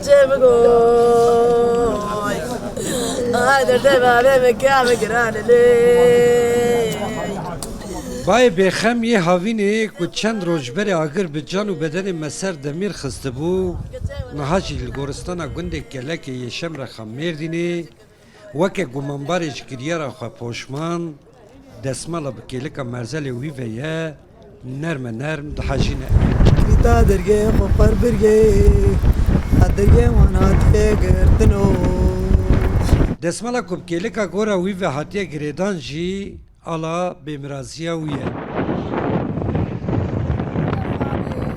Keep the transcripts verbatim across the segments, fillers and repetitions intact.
Çê bigoy. Ay derdê bavê min ka min giranê lê. Bayê bêxem yê havînê ku çend roj berê agir bi can û bedenê Meser Demîr xistibû, niha jî li goristana gundê Kelekê yê Şemrexa Mêrdînê weke gumanbarê ji kiryara xwe poşman, desmala bi kêlika merzelê wî ve ye, nerme nerm dihejîne. Vîta dergê xwe xwer birgê, a dergê wan hatiye girtino. Desmala ku bi kêlika gora wî ve hatiye girêdan jî ala bêmiraziya wî ye.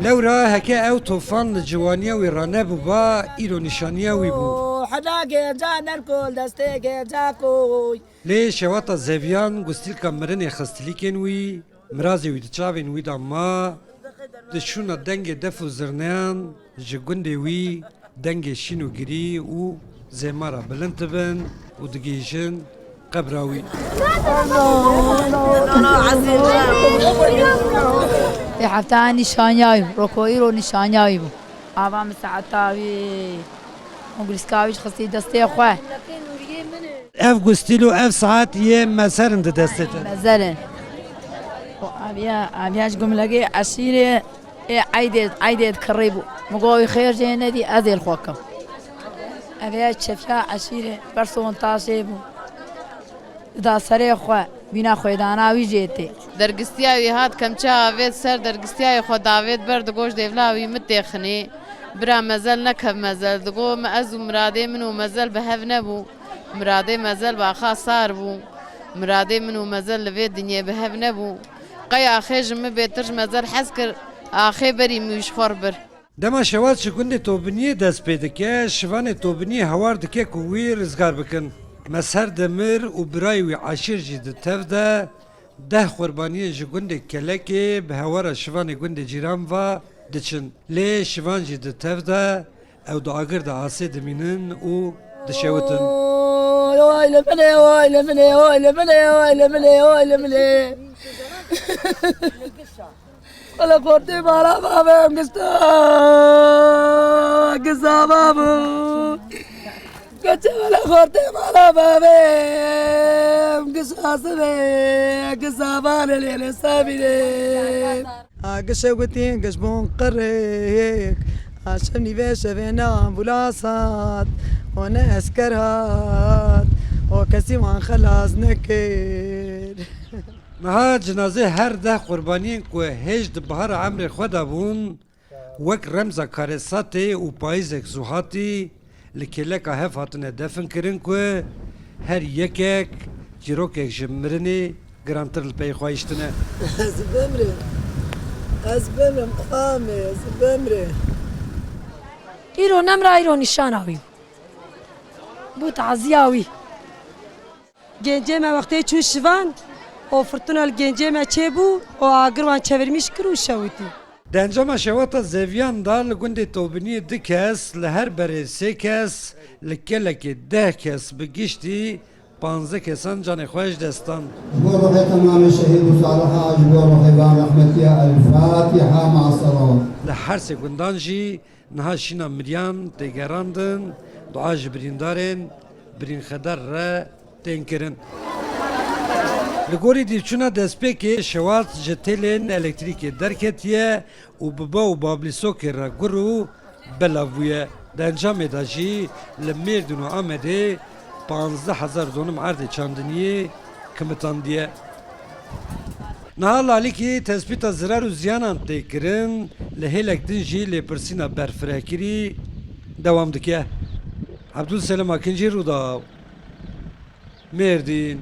Lewra heke ew tofan li ciwaniya wî re nebûba, îro nîşaniya wî bû. Heda gênca nerkol destê gênca koy. Lê şewata zeviyan gustîlka mirinê xistilîkên wî, mirazê wî di çavên wî de ma, di şûna dengê def û zirneyan ji gundê wî dengê şîn û girî û zêmara bilind dibin û digihîjin qebra wî. Ê hefta nîşanyayî, roko îro nîşanyayî bû. Ava min saeta wî û girîska wî jî xistî destê xwe. Ev gustîl û ev saet yê Mezer in di destê te. Mezer in. Û aviya, aviya ji gumlegê eşîrê ê eydê, eydê dikirî bû. Min got, wî xêr jê nedî, ez ê li xwe kim. Ev ê çefiya eşîrê, berson taşê bû. Dida serê xwe, bîna xwêdana wî jê tê. Dergistiya wî hat kemçe avêt ser dergistiyayê xwe davêt ber, digot ji dêvla wî min têxinê. Bira Mezel nekev Mezel, digot min ez û miradê min û Mezel bi hev nebû. Miradê Mezel baxa sar bû. Miradê min û Mezel li vê dinyê bi hev nebû. Qey axê ji min bêtir ji Mezel hez kir, axê berî min wî ji xwe re bir. Dema Şewat ji gundê Tobiniyê dest pê dike, şivanê Tobiniyê hawar dike ku wî rizgar bikin. Meser Demir û birayê wî Eşîr jî di tev de deh qurbaniyên ji gundê Kelekê bi hawara şivanê gundê cîran ve diçin. Lê şivan jî di tev de ew di agir de asê dimînin û dişewitin. Oy, oy li min ê, oy li min ê, oy li min ê, oy li min ê, oy li min ê. Wele xortê mala bavê em gişta gizava bû. Geçe wele xortê mala bavê em gişta sibê gizava lê lê sabîrê. A gişe gotî giş bûn qirêk. A şev nîvê şevê ne ambulans hat û ne esker hat û kesî wan xelas nekir. Niha cinazê her deh qurbaniyên ku hêj di bihara emrê xwe de bûn, wek remza karesatê û payîzek zûhatî li kêleka hev hatine definkirin ku her yekek çîrokek ji mirinê girantir li pey xwe hiştine. Ez bimrim. Ez bimrim, amê, ez bimrim. Îro nemra, îro nîşana wî bû. Bû taziya wî. Gencê me wextê çû şivan, o firtuna li gencê me çêbû, o agir wan çevirmîş kir û şewitî. Di encama şewata zeviyan de li gundê Tobiniyê du kes, li her berê sê kes, li Kelekê deh kes, bi giştî panzdeh kesan canê xwe ji dest dan. Ji bo ruhê temamê şehîd û saliha, ji bo ruhê van rehmetiya, El Fatiha, ma salawat. Li her sê gundan jî niha şîna miriyan tê gerandin, dua ji birîndarên birînxedar re tên kirin. Li gorî dîvçûna destpêkê Şewat ji têlên elektrîkê derketiye û bi ba û bablîsokê re gur û belav bûye. Di encamê de jî li Mêrdîn û Amedê panzdeh hezar donim erdê çandiniyê kimitandiye. Niha li alîkî tespîta zirar û ziyanan tê kirin, li hêlek din jî lêpirsîna berfirehkirî dewam dike. Ebdulselim Akincî, Rûdaw, Mêrdîn.